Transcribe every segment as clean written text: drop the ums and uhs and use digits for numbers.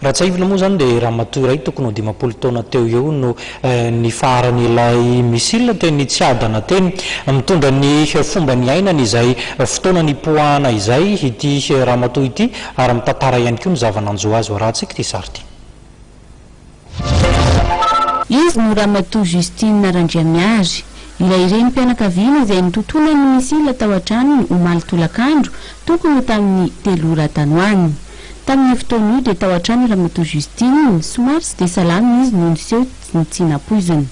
Raha tsiahivina moa izany dia ramatoa iray tokony ho 50 taona teo eo no nifaharan'ilay missile teny Tsiadana teny. Mitondra ny fomba niainany izay fotoana nipoahana izay ity ramatoa ity ary mitantara ihany koa ny zava-nanjo azy. Hoarahantsika ity sary ity. Izy no Ramatoa Justine Randriamiary, ilay renim-pianakaviana izay nototonan'ny missile tao an-tranony omaly tolakandro tokony ho tamin'ny telo ora tany ho any. Tamin'io fotoana io dia tao an-trano Ramatoa Justine, somary tsy dia salama izy no niseho ny tsy nampoizina.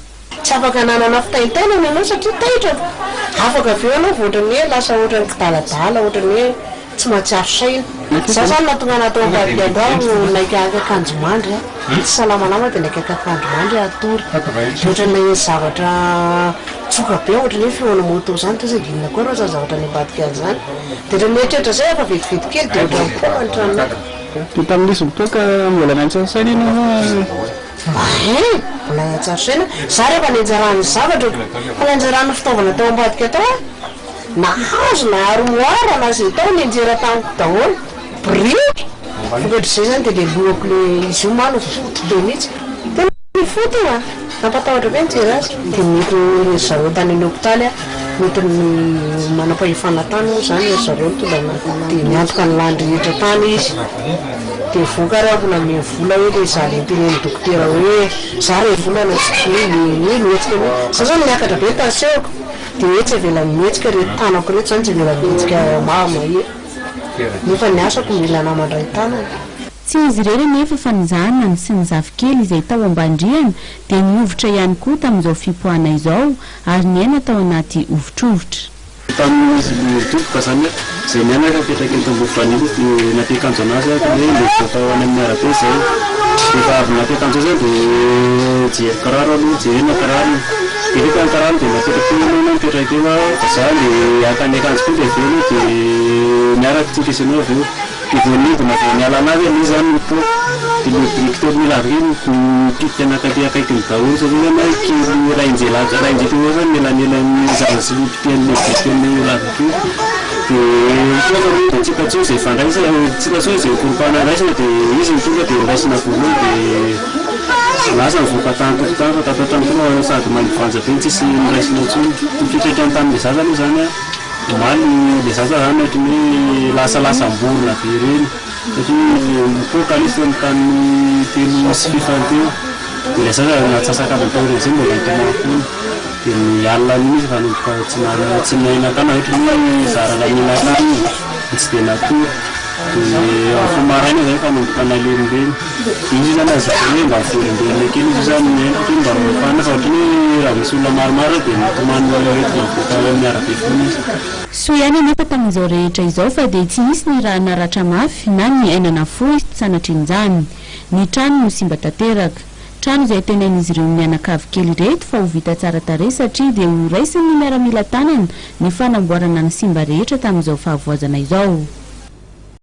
Tsy afaka nanana fitaintainana ianao satria taitra fa afaka avy eo ianao vao ohatran'ny hoe lasa ohatran'ny kidaladala, ohatran'ny hoe tsy mahatsiaro saina. Za zany nahatonga anah tao ambadika androany no naika haka akanjo mandry aho, tsy salama nama dia naika haka akanjo mandry aho hatory. Dia ohatran'ny naheno zavatra tsoka be ohatran'ny hoe feona moto zany, teo saingy inona koa reo zany zavatra any ambadika any zany. Dia ohatran'ny mieritreritra zay aho fa vetivety kely dia ohatran'ny poaka ny tranonay. Dia tamin'izy mipoaka mbola niantso saina ianao sa? Hein! Mbola nahatsiaro saina za rehefa nianjaran'ny zavatra ko! Fa nianjaran'ny fitaovana tao ambadika tao aho! Na hazo na armoire na ze tao nianjera tamiko daholo! Biriky! Vokatr'izay zany de le lohako le izy io ma no foty be mihitsy! Tena foty io an! Nampatahotra be nijery azy! De nentin'ny ry zareo tany amin'ny hopitaly aho! Nentin'ny manam-pahefana tany moa zany ry zareo nitondra anah! De niantoka ny lany rehetra tany izy! Dia nivoaka ary aho nanome vola hoe le za le nitenenin'ny dokotera hoe za ray volana tsy hoe hoe mihetsika mihitsy. Za zany miakatra be ny tension-ko dia hoe tsy avela mihetsika ireto tanako ireto zany tsy avela mihetsika mahia nefa ny asako mila anah mandray tanana. Tsy izy irery anefa fa ny zanany sy ny zafikely izay tao ambany rihana dia nihovitra ihany koa tamin'izao fipoahana izao ary niaina tao anaty hovitrovitra. Tamin'izy nidoboka izany hoe izay mianaka mipetraka eto Ambovombanilo dia nampiakanjo an'azy aho hoe nivoaka ho any amin'ny arabe izay. Dia efa avy nampiakanjo azy aho dia jery kiraro aloha, jerena kirarony. Dia rehefa ny kirarony dia napetrako teo aloha ianao mipetraka eo aho fa za dia haka ny akanjoko dia avy eo aloha dia miaraka tsika sy ianao avy eo. Dia vao nidina vao niala an'azy aloha izany ny poaka dia ilay biriky teo amin'ny lavaka iny nipitika nankaty akaikiny daholo satria zany hoe kely rainjelahy rainjely teo eo zany ny elanelan'ny zaza sy ny pitihan'ilay biriky teo amin'io lavaka io. Dia nipoaka aloha dia tsy hita intsony izay fandraisana, tsy hita intsony izay koropahana raisina dia izy no tonga dia noraisina voalohany dia lasa nivoaka tany tokontany fa tato an-trano koa sady maivanja be no tsisy noraisina intsony. Ny fiantraikany tamin'ilay zaza aloha izany an. Omaly le zaza zany ohatry ny hoe lasalasam-borona be ireny satria mipoaka ilay izy teo amin'ny tamin'ny telo sy fefany teo dia ilay zaza natsasak'adiny taorian'izay mbola nitomany foana dia ny alina an'iny izy efa nanomboka tsy na- tsy nihinan-kanina ohatry ny hoe zara raha nihinan-kanina dia tsy dia natory dia nifoha maraina izay efa nanomboka nalemiremy dia izy io zany azo lazaina hoe mba velombelona kely izy io zany miaina satria mba mifanina fa ohatry ny hoe raha misy olona maromaro eo dia mitomany hoentina mivoaka any amin'ny arabe foana izy. Soa ihany anefa tamin'izao rehetra izao fa dia tsy nisy ny ra naratra mafy na ny aina nafoy sanatrian'izany. Ny trano no simba tanteraka. Trano izay antenain'izy ireo mianakavy kely ireto fa ho vita tsara tarehy satria dia ho raisin'ny miaramila tanana ny fanamboarana ny simba rehetra tamin'izao fahavoazana izao.